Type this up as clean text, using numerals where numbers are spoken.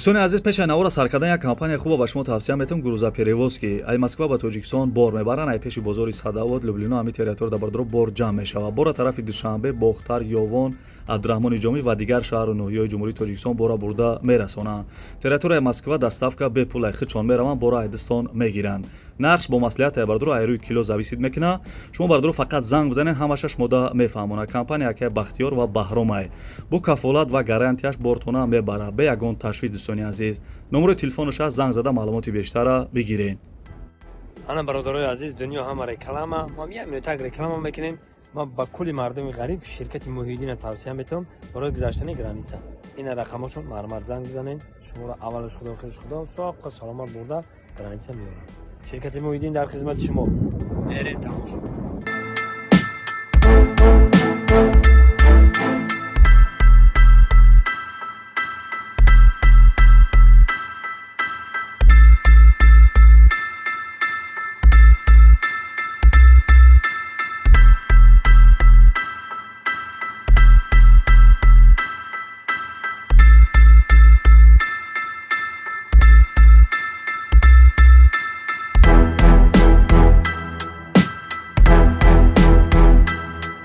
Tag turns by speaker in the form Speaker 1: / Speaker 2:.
Speaker 1: Дӯстони азиз, пеши навора сар кардан як компания хуба ба шумо тавсия метавам: грузоперевозки. Ай Москва ба Тоҷикистон бор мебаранд. Ай пеши бозори Садовод, Люблино, ҳами территория да, бардоро, бор ҷамъ мешавад. Бора тарафи Душанбе, Бохтар, Ёвон, Абдураҳмони Ҷомӣ ва дигар шаҳру ноҳияҳои Ҷумҳурии Тоҷикистон бора бурда мерасонанд. Территорияи Москва доставка бепул, ай худшон мераванд, бора айдистон мегиранд. Нархш бо маслиҳат, ай бардоро, ай рӯи кило зависит мекунад. Шумо, бардоро, фақат занг бизанед, ҳамаша шумода мефаҳмонад. Компания акай Бахтиёр ва Баҳромай бо кафолат ва гарантияш бортона мебарад, бе ягон ташвиш. Дӯстони азиз, номерои телефонаш аст, занг зада маълумоти бештара бигиред.
Speaker 2: Ана, бародарои азиз, дунё ҳама реклама. Мо як минутак реклама мекунем. Ман ба кулли мардуми ғариб ширкати Муҳиддина тавсия метавам барои гузаштани граница. Ина рақамошон, марҳамат, занг бизанед. Шуморо аввалаш Худо, охираш Худо, соқу саломат бурда граница меорам. Ширкати Муҳиддин дар хизмати шумо. Мерем, тамошо.